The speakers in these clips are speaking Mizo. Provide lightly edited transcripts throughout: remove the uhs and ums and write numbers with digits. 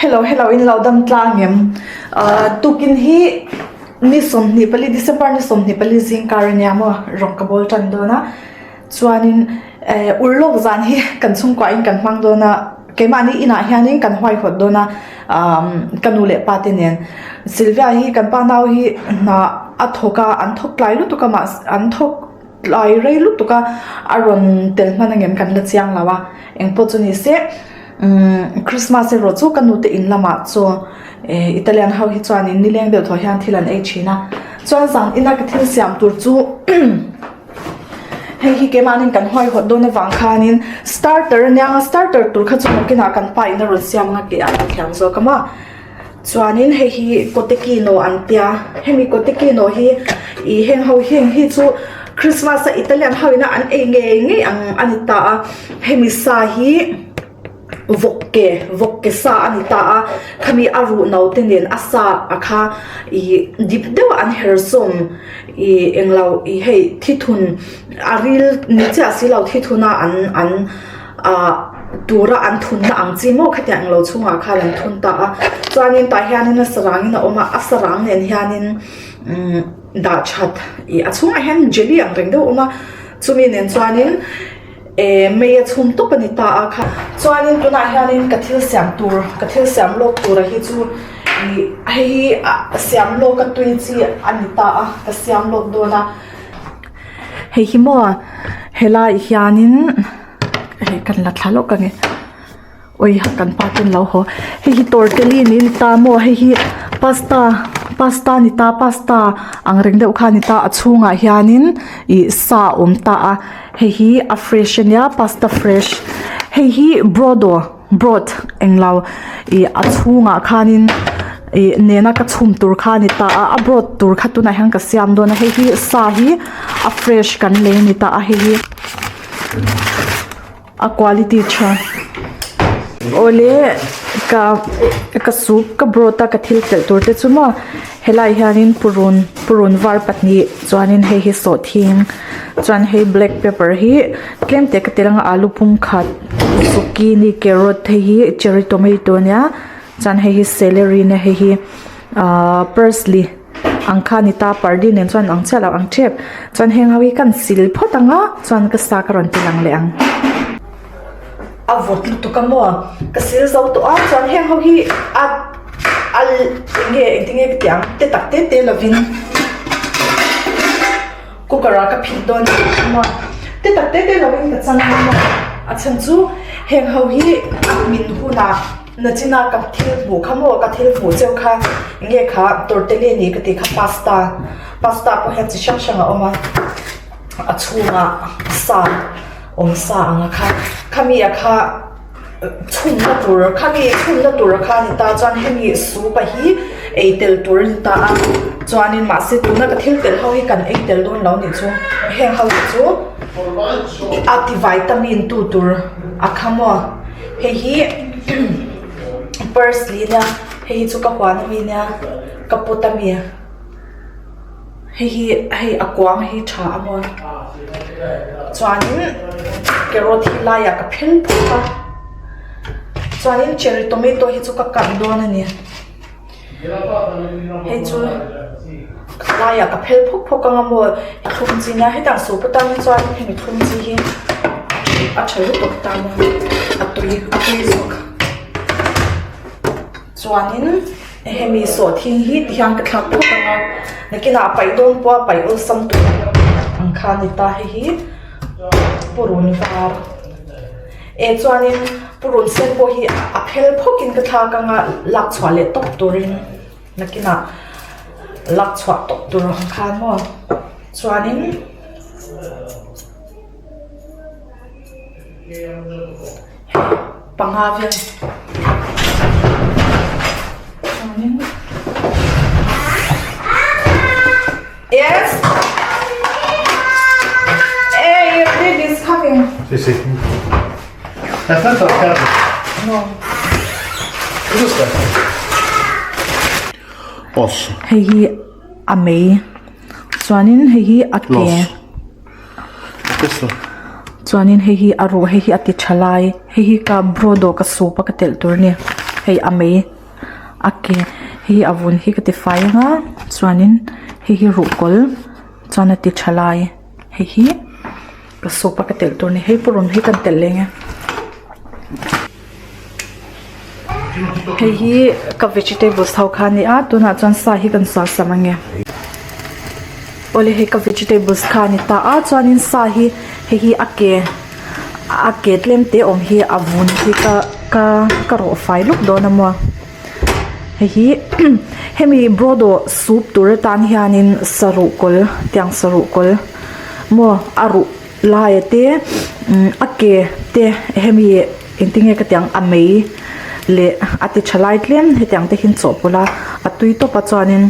Hello hello in lo dam tlang em tukin hi ni 24 December ni 24 zing kar ania maw rawng ka bawl tan dawn a chuanin urlawk zan hi kan chhungkua in kan hmang dawn a keimahni inah hianin kan huaihawt dawn a ka nu leh pa te nen Sylvia hi kan pa nau hi hna a thawk a an thawk tlai lutuk a mahse an thawk Tlai rei lutuk a, a rawn tel hman angem kan la chiang lo a, engpawh chu ni se umm Christmas erawh chu ka nute in lamah chu eh Italian ho hi chuanin nileng deuh thaw hian thil an ei thin a, chuan zan ina ka thil siam tur chu hei hi keimahnin kan huaihawt dawn avang khanin starter ania nga starter tur kha chu nakinah kan pa in a rawn siam nga tih a la thiam zawk a maw. Chuanin hei hi Cotechino an tia hemi Cotechino hi ih heng ho heng hi chu Christmas a Italian ho ina an ei ngei ngei ang a ni ta a hemi sa hi vawk ke vawk ke sa a ni ta a khami a ruh no te nen a sa a kha ih dip deuh a an her zawm ih englo ih hei thithun a ril ni chiah si lo thithun a an an ah tura an thunna ang chi maw khatiang englo chhungah khan an thun ta a chuanin tah hianin a sarangin a awm a a sarang nen hianin umm dah that ih a chhungah hian jelly ang reng deuh a awm a chumi nen chuanin eh mei a chhum tawp a ni ta a kha chuanin tunah hianin ka thil siam tur ka thil siam lawk tura hi chu ih hei hi ah siam lawk a tui chi a ni ta a ka siam lawk dawn a hei hi maw helaiah hianin. Hei kan la thla lawk ange ui kan pa ten lo haw hei hi tortellini a ni ta maw hei hi pasta pasta a ni ta pasta ang reng deuh kha a ni ta a chhungah hianin ih sa a awm ta a hei hi a fresh ania pasta fresh hei hi brodo broth englo ih a chhungah khanin ih nena ka chhum tur kha a ni ta a a broth tur kha tunah hian ka siam dawn a hei hi sa hi a fresh kan lei a ni ta a hei hi. A quality tha awle ka ka soup ka broth a ka thil telh tur te chu maw helai hianin purun purun var pahnih chuanin hei hi sawhthing chuan hei black pepper hi tlem te ka tel anga alu pum khat zucchini carrot hei hi cherry tomato ania chuan hei hi celery ania hei hi ahh parsley. Ang kha ni ta pardi nen chuan ang chiah lo ang tep chuan heng ho hi kan sil phawt ang a chuan ka sa ka rawn ti lang leh ang. A vawt lutuk a maw ka sil zo tawh a chuan heng ho hi a a eng nge engtin nge ka tih ang te tak te te lovin cooker ah ka phit dawn a maw te tak te te lovin ka chang a maw a chhan chu heng ho hi a hmin hunah. Nachina ka thil hmuh kha maw ka thil hmuh cheu kha nge kha tortellini ka tih kha pasta pasta pawh hian chi hrang hrang a awm a a chhungah sa awm sa ang a kha khami a kha chhunna tur khami chhunna tur kha a ni ta chuan hemi soup a hi ei tel tur a ni ta a chuanin mahse tuna ka thil telh ho hi kan ei tel dawn lo nih chu heng ho hi chu a ti vitamin tu tur a kha maw. Hei hi parsley nia hei hi chu ka huan ami nia ka pot ami hei hi hei a kuang hi tha a maw chuanin carrot hi laiah ka phel phawk a chuanin cherry tomato hi chu ka cut dawn a ni. Hei chu laiah ka phel phawk phawk ang a maw thlum chi nia hetah soup atan hi chuan hemi thlum chi hi a tha lutuk tan a tui a tui zawk chuanin hemi sawhthing hi ti hian ka thlak phawt ang a nakinah a paih dawn pawh a paih awlsam tur ang kha a ni ta hei hi purun var. E chuanin purun sen pawh hi a phel phawkin ka thlak anga lak chhuah leh tawp turin nakinah lak chhuah tawp tur ang khan maw chuanin panga vel chuanin yes hey your baby is coming Sì, sì. Aspetta la casa. No. Cosa stai? Osso. Hei hi a mei chuanin hei hi a ke L'osso. Questo. Chuanin hei hi a ruh hei hi a ti tha lai hei hi ka brodo ka soup a ka telh tur a ni. Hei a mei a ke hi a vun hi ka ti fai anga chuanin hei hi ruhkawl chuan a ti tha lai hei hi ka soup a ka telh tur a ni hei purun hi kan telh leng e. Hei hi ka vegetables ho kha a ni a tunah chuan sa hi kan suah sam ange. Awle hei ka vegetables kha a ni ta a chuanin sa hi hei hi a ke a ke tlem te awm hi a vun hi ka ka ka rawh fai luk dawn a maw hei hi hemi brodo soup tur atan hianin saruh kawl tiang saruh kawl maw a ruh lai a te a ke te hemi engtinge ka tiang a mei leh a ti tha lai tlem hetiang te hian chawhpawlh a a tui tawp a chuanin.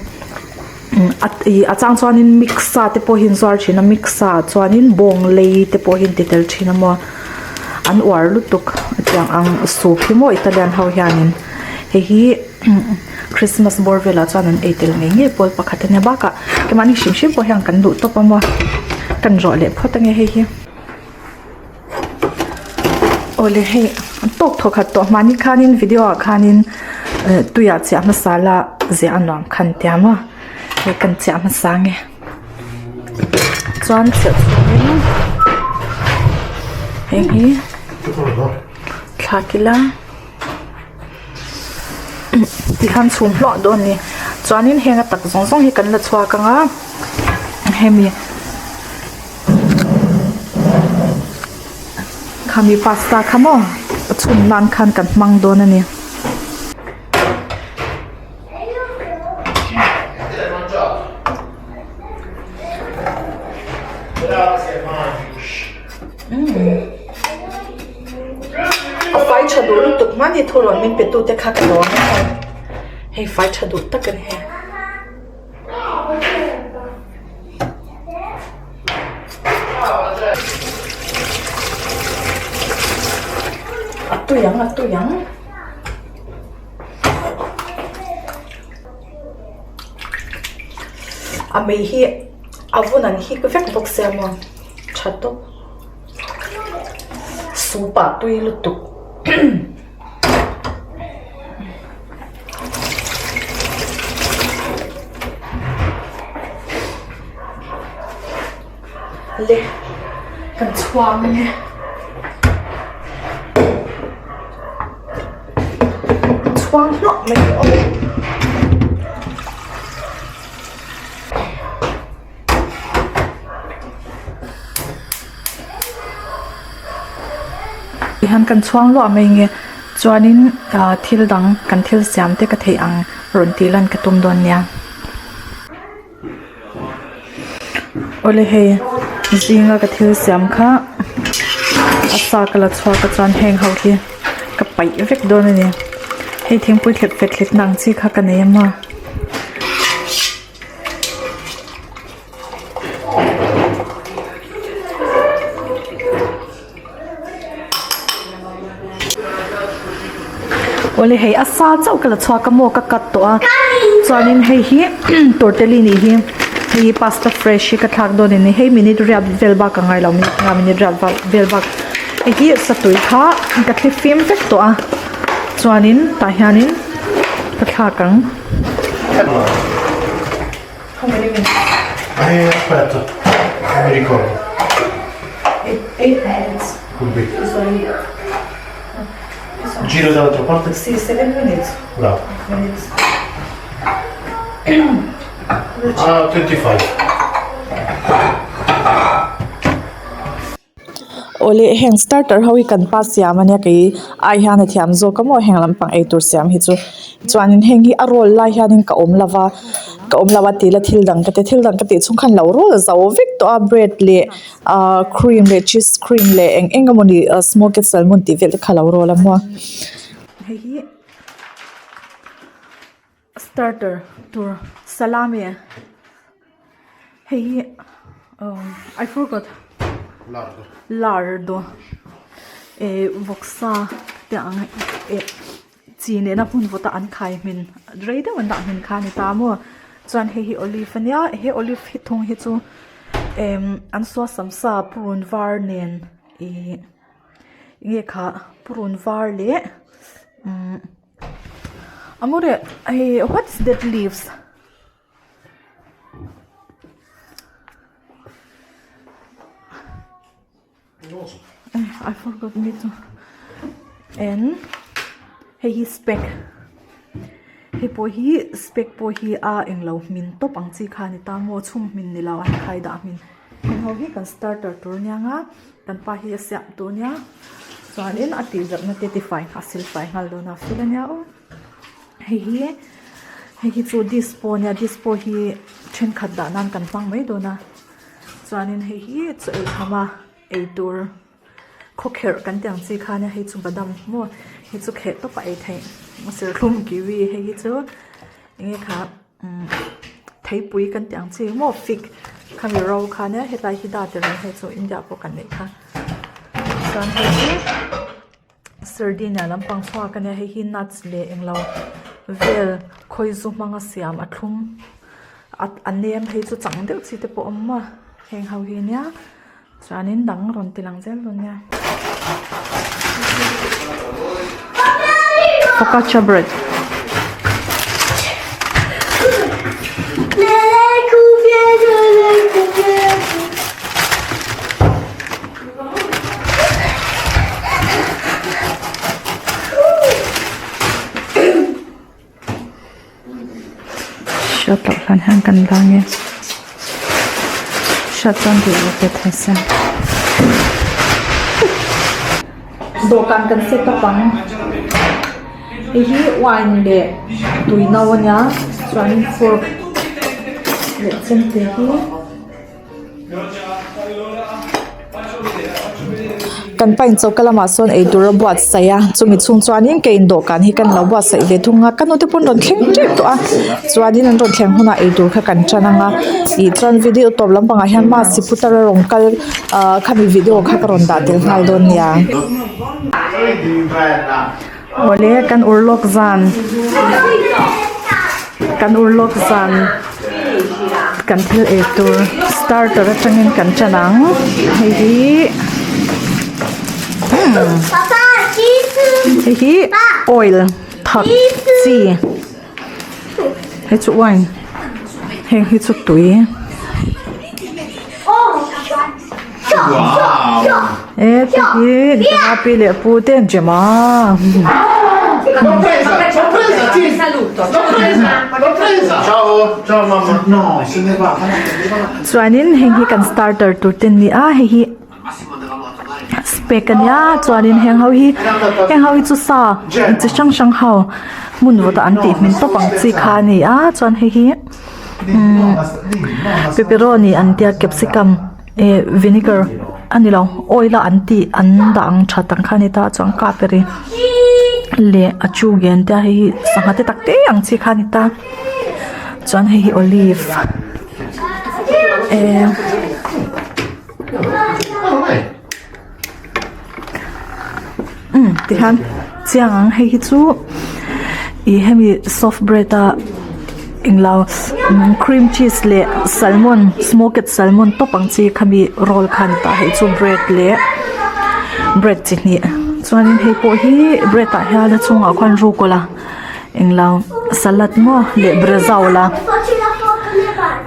Ih a chang chuanin mix sa te pawh hi an zuar thin a mix sa ah chuanin bawng lei te pawh hi an ti tel thin a maw an uar lutuk tiang ang soup hi maw Italian ho hianin hei hi Christmas bawr velah chuan an ei tel ngei ngei pawl pakhat ania bakah keimahni hrim hrim pawh hian kan duh tawp a maw kan rawh leh phawt ange hei hi. Awle hei an tawk thaw khat tawh mahni khanin video ah khanin eh tuiah chiah hmasa la ziah a nuam khan tia maw hei kan chiah hmasa nge chuan chiah chhungin heng hi thlak ila tikhan chhum hluah dawn a ni chuanin heng a tak zawng zawng hi kan la chhuak ang a hemi. Khami pasta kha maw a chhun nan khan kan hmang dawn a ni. A fai tha duh lutuk hmani thurawn min pe tute kha ka lawm a hei fai tha duh tak a ni hei. A tui ang a tui ang. A mei hi a vun an hik vek bawk sia maw tha tawp soup ah tui lutuk. Le kan chhuang ange chhuang hlawk mai hi awm Tihian kan chhuang luah mai nge chuanin ah thil dang kan thil siam te ka theih ang rawn tih lan ka tum dawn nia. Awle hei zinga ka thil siam kha a sa ka la chhuak a chuan heng ho hi ka paih vek dawn a ni. Hei thingpui thlep fet hlit na ang chi kha ka nei a maw. Awle hei a sa chauh ka la chhuak a maw ka cut tawh a chuanin hei hi tortellini hi hei hi pasta fresh hi ka thlak dawn a ni hei minute riat vel bak a ngailo minute nga minute riat vel bak hei hi satui kha ka thli fim vek tawh a chuanin tah hianin ka thlak ang. How many minutes? Eh, aspetta, non mi ricordo. 8 minutes. Could be. Giro dall'altra parte? Sì, 7 minutes. Bravo. Minutes. Ah, 25. Awle heng starter ho hi kan pa siam ania kei ai hian a thiam zawk a maw heng lampang eitur siam hi chu chuanin heng hi a roll lai hianin ka awm lova ka awm lo a tila thil dang ka ti thil dang ka tih chhung khan lo roll zo vek tawh a bread leh ahh cream leh cheese cream leh eng eng emawni smoked salmon tih vel te kha a lo roll a maw hei hi starter tur salami hei hi I forgot lardo eh vawksa te ang eh chi nena hmun vawta an khai hmin rei deuh an dah hmin kha a ni ta maw chuan hei hi olive ania he olive hi thung hi chu emm an suah samsa purun var nen ih enge kha purun var leh umm. Amore hei what's that leaves? I forgot me too and hei hi spec hei pawh hi spec pawh hi a englo hmin tawp ang chi kha a ni ta maw chhung hmin ni lo an khai dah hmin heng ho hi kan starter tur ania nga kan pa hi a siam tur ania chuanin a tih zawrhna te tifai a sil fai nghal dawn a fel ania aw hei hi hei hi chu dispo ania dispo hi thenkhat dah nan kan hmang mai dawn a. Chuanin hei hi chaw ei tham a eitur khawkherh kan tih ang chi kha ania hei chu badam maw hei chu kheh tawp a ei theih serthlum kiwi hei hi chu enge kha umm theipui kan tih ang chi maw fig khami ro kha ania hetlai hi date reng hei chu India pawh kan neih kha chuan hei hi Sardinia lampang chhuak ania hei hi nuts leh englo vel khawizu hmanga siam a thlum a nem phei chu chang deuh chi te pawh a awm a heng ho hi ania chuanin dang rawn ti lang zel dawn nia. Focaccia bread. Hriat loh hlan hian kan la nge hriat chuan duh loh ve thei se dawhkan kan set up ang hei hi wine leh tui no ania chuanin fork leh chemte hi. Kan pain choka lamah sawn eitur a buatsaih a chumi chhung chuanin ke in dawhkan hi kan lo buatsaih ve thung a ka nute pawn rawn thleng tep tawh a chuanin an rawn thleng hunah eitur kha kan tan ang a ih chuan video tawp lampangah hian mask putar a rawn kal ah khami video kha ka rawn dah tel nghal dawn nia. Awle kan urlawk zan kan urlawk zan kan thil ei tur starter atangin kan ṭan ang hei hi hei hi oil thak chi hei chu wine heng hi chu tui. E te hi ka pi leh pu te an chem a. Chuanin heng hi kan starter tur te an ni a hei hi spek a nia chuanin heng ho hi heng ho hi chu sa chi hrang hrang ho hmun vawtah an tih hmin tawp ang chi kha a ni a chuan hei hi umm pepperoni an tia capsicum. Eh vinegar a ni lo oil a an tih an dah ang that ang kha a ni ta chuan kaperi leh a chu gen te a hei hi sangha te tak te ang chi kha a ni ta chuan hei hi olive eh umm tikhan chiang ang hei hi chu ih hemi soft bread a englo cream cheese leh salmon smoked salmon tawp ang chi khami roll kha ani ta hei chu bread leh bread chi hnih chuanin hei pawh hi bread ah hian a chungah khuan rucola englo salad maw leh bresaola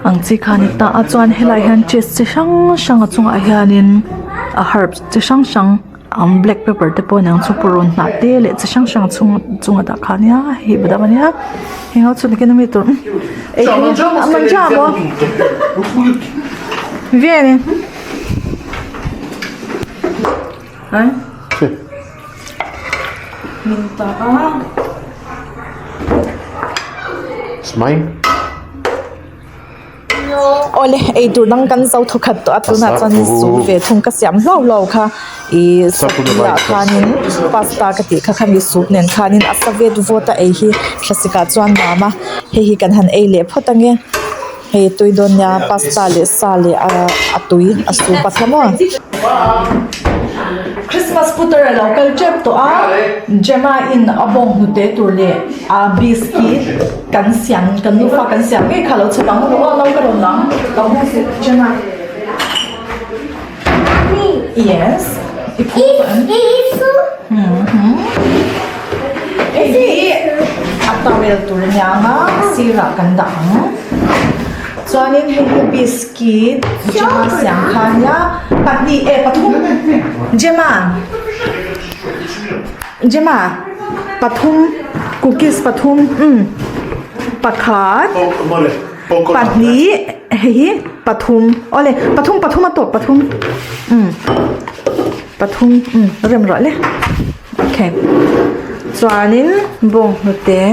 ang chi kha ani ta a chuan helaiah hian cheese chi hrang hrang a chungah hianin a herbs chi hrang hrang ang black pepper te pawh aniang chu purun hnah te leh chi hrang hrang a chhung chunga dah kha ania hei badam ania heng ho chu nikin ami tur ei a mangiamo vieni eh min ta a Smile. Awle eitur dang kan zo thawkhat tawh a tunah chuan zu ve thung ka siam hlau hlau kha ih ah khanin pasta ka tih kha khami soup nen khanin a sa vet vawt a ei hi thlasik ah chuan nuam a hei hi kan han ei leh phawt ange hei tui dawn nia pasta leh sa leh a tui a soup a kha maw. Christmas putar a lo kal tep tawh a Gemma in a bawng hnute tur leh a biscuit. Kan siam kan nufa kan siam ngei kha lo chhawp ang aw no ka rawn lang lo hmu suh Jenna Yes i phu tawh em hei hi a towel. nia anga sirah kan dah ang. Chuanin hei hi biscuit Gemma siam kha a nia pahnih eh pathum Gemma Gemma pathum cookies pathum umm pakhat pahnih hei hi pathum awle pathum pathum a tawp pathum umm pathum umm rem rawh le okay chuanin bawnghnute.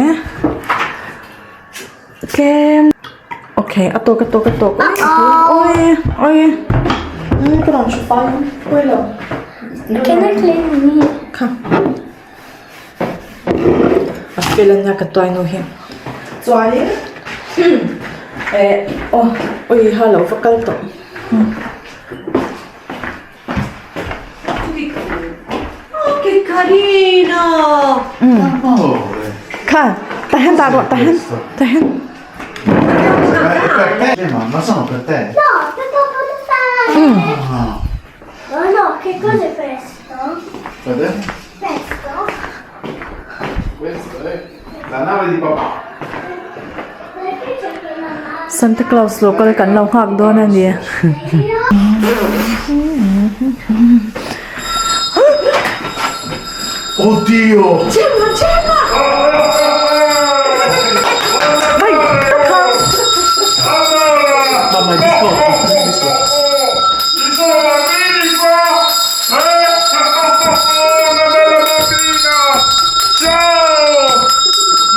Tlem okay a tawk a tawk a tawk oi oi umm ka rawn hre fai ang pawi lo Can I clean me? Kha a fel ania ka tuai nu hi chuanin eh aw ui ha lo va kal tawh. Oh, che carino! Kha, tahan dah rawh, tahan, tahan. Ma sono per te? No, per Babbo Natale! Oh no, che cos'è questo? Vede? Questo? Questo è la nave di papà. Perché c'è quella nave? Santa Claus lo kal kan lo nghak dawn a ni. Oddio! Gemma, Gemma! Vai, tocca! Mamma, i biscotti, i biscotti. Ci sono bambini qua? Eh? Una bella bambina! Ciao!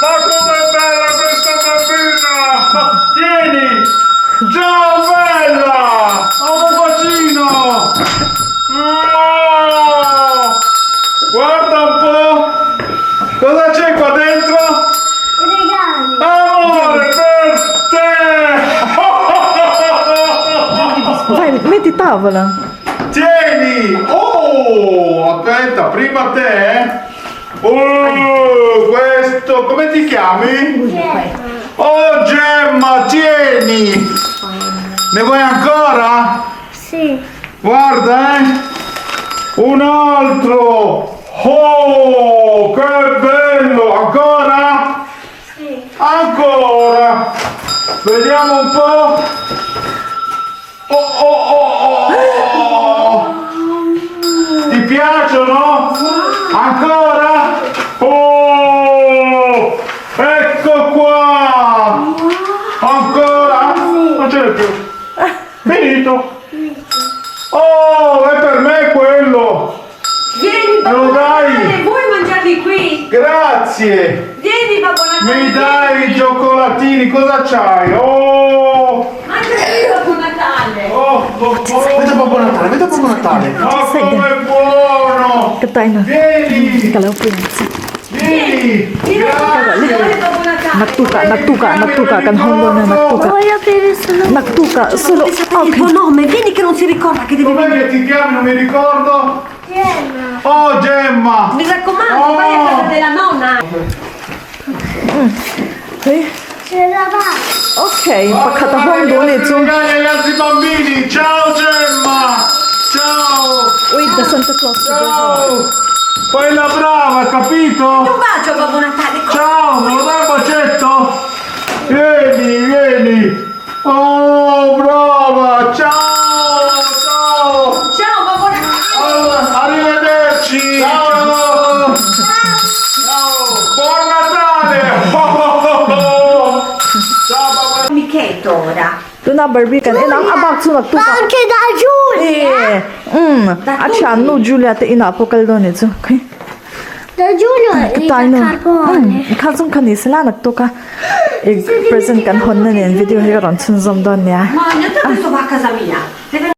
Ma com'è bella questa bambina! Tieni! Ciao bella! Ho un bacino! Oh! Guarda un po'! Cosa c'è qua dentro? Regali! Amore per te! Vai, metti tavola. Tieni! Oh! Aspetta, prima te! eh. Oh, questo, come ti chiami? Gemma! Oh Gemma, tieni! Ne vuoi ancora? Sì! Guarda, eh! Un altro! Oh, che bello! Ancora? Sì! Ancora! Vediamo un po'! Oh, oh, oh, oh, oh. Ti piacciono? Ancora? Oh! Ecco qua! Ancora? Non ce n'è più. Finito. Oh, è per me quello! Vieni, Me lo Babbo dai? Natale, vuoi mangiarli qui? Grazie! Vieni, Babbo Natale! Mi dai i cioccolatini, cosa c'hai? Oh! Mangia qui, Babbo Natale! Oh, oh, oh. Vedo Babbo Natale, vedo Babbo Natale. Ma com'è buono! Ka tuai nu. Vieni! Ka lo pui ang che. Vieni! Vieni, Grazie! Babbo Natale! Naktukah, naktukah, naktukah kan hawng dawn a naktukah. Voglio aprire solo Naktukah solo Pensate il tuo nome, vieni che non si ricorda che devi Com'è venire. che ti chiami? Non mi ricordo. Gemma! Oh Gemma! Mi raccomando, vai a casa della nonna! Hei. Ce la va! Okay, pakhat a hawng dawn nih chu. Regali agli altri bambini! Ciao Gemma! Ciao! Ui, the Santa Claus chu dawn Ciao! Fai la brava, capito? Un bacio a Babbo Natale! Ciao, me lo dai un bacetto? Vieni, vieni! Oh, brava! Ciao! Ciao! Ciao Babbo Natale! Allora, arrivederci! Ciao! Ciao! Buon Natale! Oh, oh, oh, oh. Ciao babbo! Amichetto ora! Tuna Barbie kan en ang a bak chu naktuk Ma ah. anche da Giulia! E umm a thiannu Julia te inah pawh kal dawn nih chu khawi. Da Giulio Ka e tai da nu Carbone! kha chung kha ni sela naktuk a ih present kan hawn na nen video hi ka rawn chhunzawm dawn nia. Ma ogni tanto va a casa mia!